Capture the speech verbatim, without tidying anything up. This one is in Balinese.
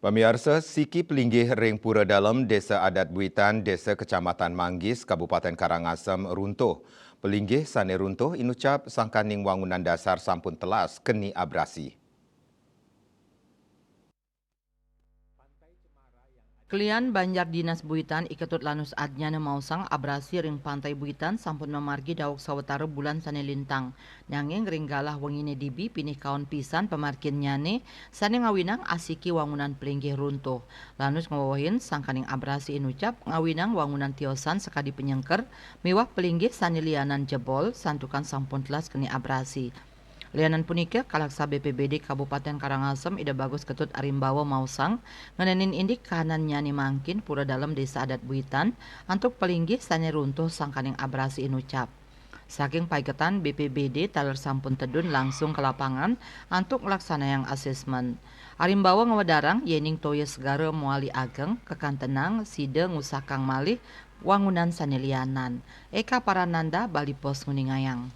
Pamiarsa, siki pelinggih ring Pura Dalem, Desa Adat Buitan, Desa Kecamatan Manggis, Kabupaten Karangasem runtuh. Pelinggih sane runtuh inucap sangkaning wangunan dasar sampun telas keni abrasi. Kelian Banjar Dinas Buitan I Ketut Lanus Adnyana maosang abrasi ring Pantai Buitan sampun mamargi dauk sawatara bulan sane lintang. Nanging ring galah wengine dibi pinih kaon pisan pamarginnyane sane ngawinang asiki wangunan pelinggih runtuh. Lanus ngwewehin sangkaning abrasi inucap ngawinang wangunan tiosan sakadi penyengker miwah pelinggih sane lianan jebol santukan sampun telas keni abrasi. Lianan punika, Kalaksa B P B D Kabupaten Karangasem Ida Bagus Ketut Arimbawa maosang, ngenenin indik kahanannyane mangkin Pura Dalem Desa Adat Buitan antuk pelinggih sane runtuh sangkaning abrasi inucap. Saking paiketan B P B D taler sampun tedun langsung ka lapangan antuk nglaksanayang asesmen. Arimbawa ngwedarang yening toya segara mawali ageng, kakantenang sida ngusakang malih wangunan sane lianan. Eka Parananda, Bali Post nguningayang.